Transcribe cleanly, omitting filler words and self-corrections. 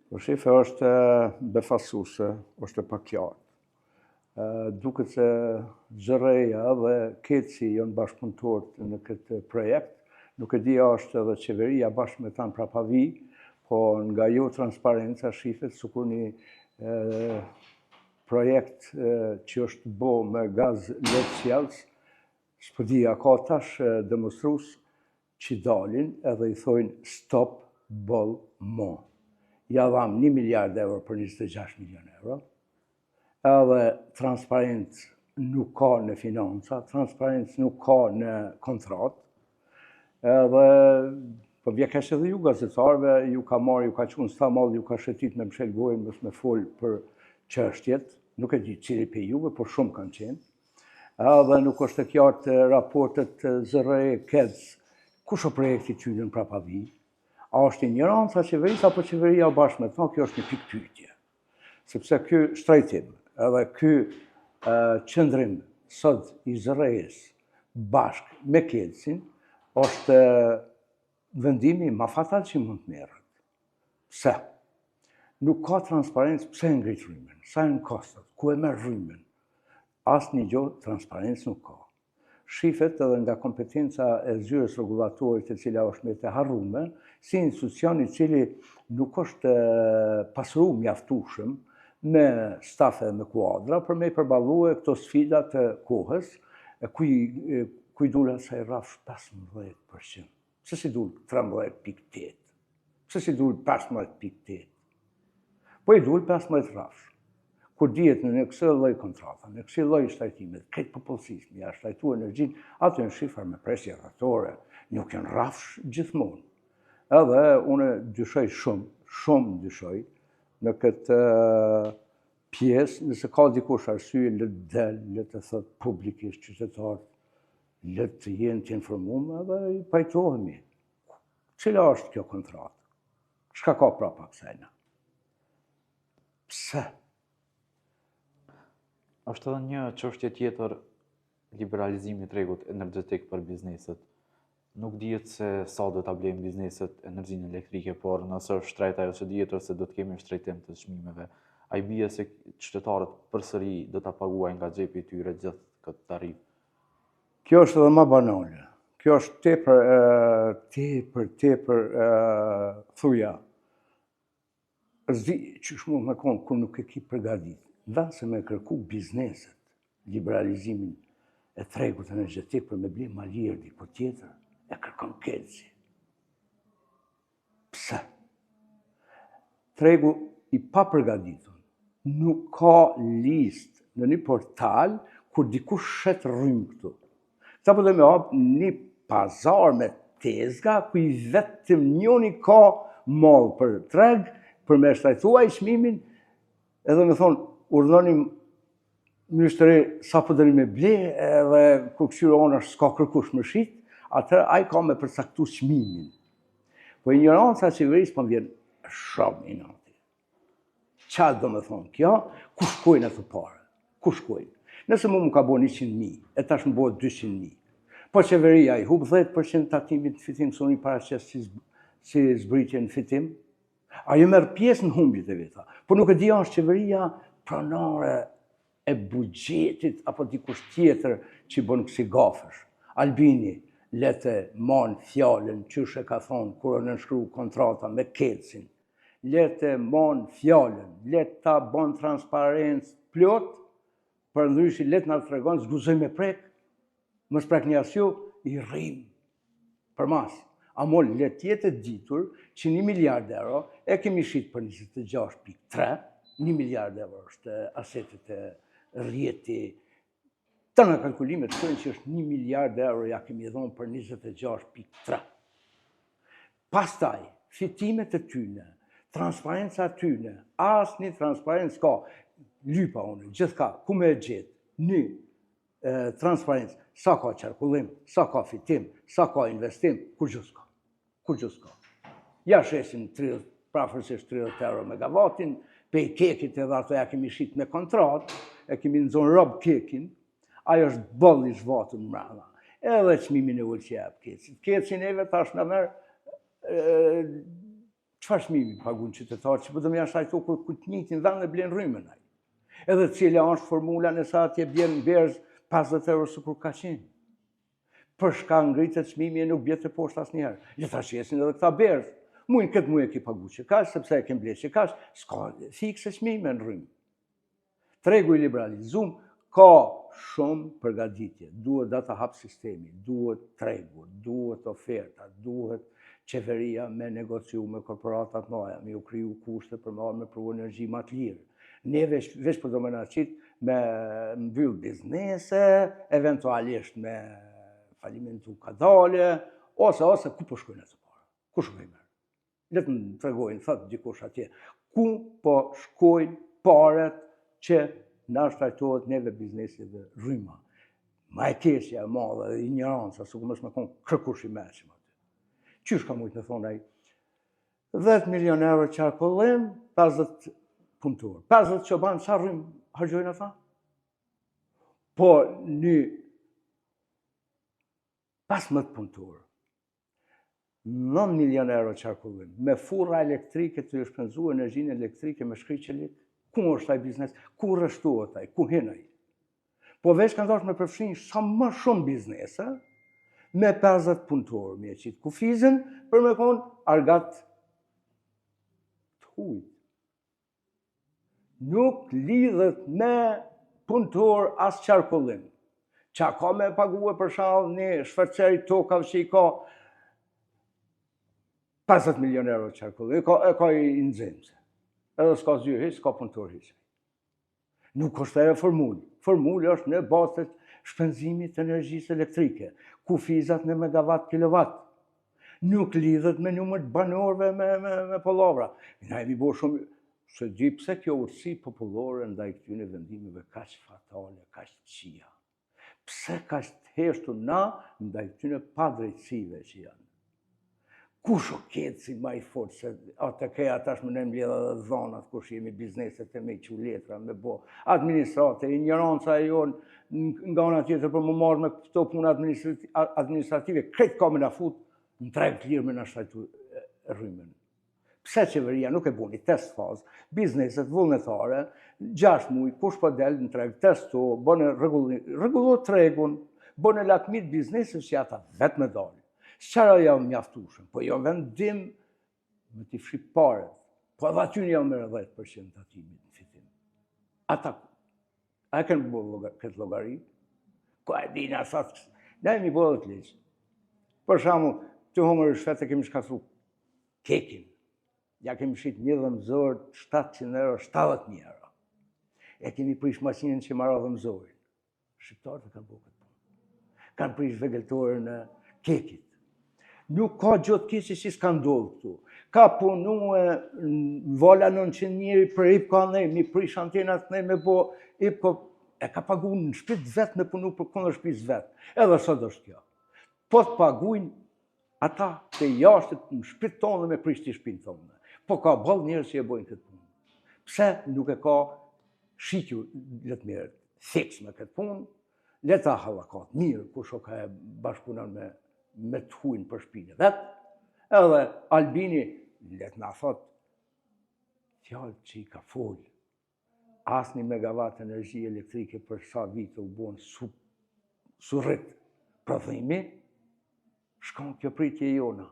Po shife është befasuese, është e paqartë. Duket se ZRRE-ja dhe KEDS-i janë bashkëpunëtorët në këtë projekt. Nuk e di a është edhe qeveria bashkë me ta në prapavi, po nga jo transparenca shifet sikur një projekt që është bo me gaz lotsjellës, s'po di a ka tash demonstrues që dalin edhe i thojnë stop boll mo. Ja dham 1 miliard euro për 26 milion euro, edhe transparencë nuk ka në financa, transparencë nuk ka në kontratë, edhe po vje keq edhe ju gazetarëve, ju ka marrë, ju ka qu n'Stamboll, ju ka shetit me mshel gojën, mos me fol për çështjet, nuk e di cili prej juve, por shumë kanë qenë. Edhe nuk është e qartë raportet ZRRE KEDS, kush o projekti që në prapavi, a është injoranca qeverisë apo qeveria bashkë me ta, kjo është një pikëpyetje. Sepse ky shtrejtim, edhe ky qëndrim sot i ZRRE-s bashkë me KEDS-in, është vendimi ma fatal që mund të merret. Pse? Nuk ka transparencë pse e ngrit rrymën, sa janë kostot, ku e merr rrymën. Asnjë gjo transparencë nuk ka. Shifet edhe nga kompetenca e zyrës rregullatorit e cila është me të harrume, si institucion i cili nuk është pasuru mjaftueshëm me stafe dhe me kuadra për me i përballue këto sfida të kohës, e ku i, ku i dul asaj rrafsh 15%. Pse s'i dul 13.8? Pse s'i dul 15.8? Po i dul 15 rrafsh. Kur dihet në në kësi lloj kontrata, në kësi lloj shtrajtimet, këtë popullsisë, me ja shtrajtu energjinë, ato janë shifra me presje rrethore, nuk janë rrafsh gjithmonë. Edhe unë dyshoj shumë, shumë dyshoj në këtë pjesë, nëse ka dikush arsye, le të del, le të thot publikisht qytetarët, le të jenë të informuar edhe i pajtohemi. Cila është kjo kontratë? Çka ka prapa kësajna? Pse? Është edhe një çështje tjetër liberalizimi i tregut energjetik për bizneset. Nuk dihet se sa do ta blejnë bizneset energjinë elektrike, por nëse është shtrejt ajo që dihet është se do të kemi shtrejtim të çmimeve. A i bie se qytetarët përsëri do ta paguajnë nga xhepi i tyre gjithë këtë tarifë. Kjo është edhe ma banale. Kjo është tepër, tepër, tepër, thuja. S'di qysh mund me konë kur nuk e ki përgadit. Në vend se me kërku bizneset, liberalizimin e tregut energjetik për me ble ma lirë diku tjetër, e kërkon KEDS-i. Pse? Tregu i papërgatitur nuk ka listë në një portal kur dikush shet rrymë këtu. Këta po do me hap një pazar me tezga ku i vetëm njoni ka mall për treg, për me shtrajtu ai çmimin, edhe me thonë, urdhëni myshteri sa po doni me ble, edhe kur këqyr anash s'ka kërkush me shit, atëherë ai ka me përcaktu çmimin. Po injoranca e qeverisë po më vjen shumë inati. Qa do me thonë kjo? Ku shkojnë ato pare? Ku shkojnë? Nëse mu më ka bo 100.000, e tash më bo 200.000, po qeveria i hup 10% tatimit në fitim, se unë i paraqes si, si zbritje në fitim, Ajo merr pjesë në humbjet e veta, po nuk e di a është qeveria pronare e buxhetit apo dikush tjetër që i bën kësi gafesh. Albini, le të man fjalën qysh e ka thonë kur o nënshkru kontrata me KEDS-in. Le të man fjalën, le ta bon transparencë plot, përndryshe le të na tregon, s'guxoj me prek, mos prekni as ju, i rrim përmas. Amo le të jetë e ditur që 1 miliard euro e kemi shit për 26.3, 1 miliard euro është asetet e rrjeti, tëna kalkulimet thonë që është 1 miliard euro ja kemi dhonë për 26.3. Pastaj, fitimet e tyne, transparenca e tyne, asnjë transparencë ka, lypa unë, gjithka, ku me e gjetë, një transparencë, sa ka qarkullim, sa ka fitim, sa ka investim, kurgjë s'ka, kurgjë s'ka. Ja shesim 30, prafërsisht 30 euro megavatin, pej KEK-it edhe ato ja kemi shit me kontratë, e kemi nxonë rob KEK-in, ajo është boll i zhvatun mrena. Edhe çmimin e ulët që jep KEDS-it. KEDS-i neve tash na merr. Çfarë çmimi pagun qytetarët që po do me ja shtrajtu kur ku të njëjtin vend e blen rrymën ai. Edhe cila është formula nëse atje bjen në berzë 50 euro sikur ka qenë. Për shka ngritet çmimi e nuk bje teposhtë asnjëherë. Le ta shesin edhe këta berzë. Mujnë këtë muj e ki pagu qekaq, sepse e kem ble qekaq, s'ka fikse çmime në rrymë. Tregu i liberalizum ka shumë përgatitje. Duhet da ta hap sistemi, duhet tregu, duhet oferta, duhet qeveria me negociu me korporatat mëdha, me ju kriju kushte për me ardhë me pru energji ma të lirë. Ne veç, veç po do me na qitë me mbyll biznese, eventualisht me falimentu kadale, ose, ose, ku po shkojnë ato para? Kush po i merr? Le të më tregojnë, thotë dikush atje, ku po shkojnë paret që na shtrajtohet neve biznesi dhe rryma. Ma e keqja e madhe dhe injoranca, sikur mos me konë kërkush i meçëm aty. Qysh ka mujtë me thonë ai, 10 milion euro qarkullim, 50 punëtor. 50 çoban, sa rrymë harxhojnë ata? Po një 15 punëtor. 9 milion euro qarkullim, me furra elektrike të shpenzu energjinë elektrike me shkri çelik, ku është ai biznes, ku rreshtohet ai, ku hin ai? Po veç kanë dashur me përfshin sa më shumë biznese, me 50 punëtor, me e qitë kufizin, për me konë argat të hujt. Nuk lidhet me punëtor as qarkullim. Qa ka me pague për shembull një shfercer i tokave që i ka 50 milion euro qarkullim, e ka, e ka i nxemse. Edhe s'ka zyrë hiç, s'ka punëtor hiç. Nuk është ajo formulë. Formulë është në bazë të shpenzimit të energjisë elektrike, kufizat në megawatt, kilovat. Nuk lidhet me numër të banorëve me, me, me pallavra. Na jemi bo shumë, s'e di pse kjo urtësi popullore ndaj këtyre vendimeve kaq fatale, kaq të këqija. Pse kaq të heshtur na ndaj këtyre padrejtësive që janë? Kush o KEDS-i ma i fort se ATK-ja tash më në mbledha dhe dhonat kush jemi bizneset e me i çu letra me bo administrate, injoranca e jonë nga ana tjetër për më marrë me këto punë administrative, krejt ka me na fut në treg të lirë me na shtrajtu rrymën. Pse qeveria nuk e boni test fazë, bizneset vullnetare, 6 muj, kush po del në treg, testo, bënë rregullo tregun, bënë lakmit bizneset që ata vetë me dalë. Sqaro jau mjaftueshëm, po jo vendim me t'i fshi paret, po edhe aty një jau merr 10% tatimit në fitim. Ata, a e kënë bo këtë llogari? Ku e dina sa të... Ne jemi bo dhe të ligj. Për shembull, të hongër ryshfet e kemi shkatru KEK-in. Ja kemi shit një dhëmbëzor 700 euro, 70.000 euro. E kemi prish makinën që marrë dhëmbëzorin. Shqiptarët e kanë bërë këtë punë. Kanë prish vegëltorën e KEK-it. Nuk ka gjë të keqe që s'ka ndodhur këtu. Ka punue në Vala 900 njeri për IPKO ne, mi prish antenat ne me bo IPKO, e ka pagu në shpi të vet me punu për kundër shpisë vet. Edhe sot është kjo. Po të pagujnë Ata të jashtë në shpi tonë dhe me prish ti shpinë tonë. Po ka boll njerëz që e bojnë këtë punë. Pse nuk e ka shitju le të merret fiks me këtë punë, le ta hallakat mirë kush o ka e bashkëpunon me, me të hujnë për shpinë e vet, edhe Albini le të na thot fjalët që i ka folë, Asnjë megawatt energji elektrike për sa vite u bon s'u, s'u rrit prodhimi, shkon kjo pritje jona.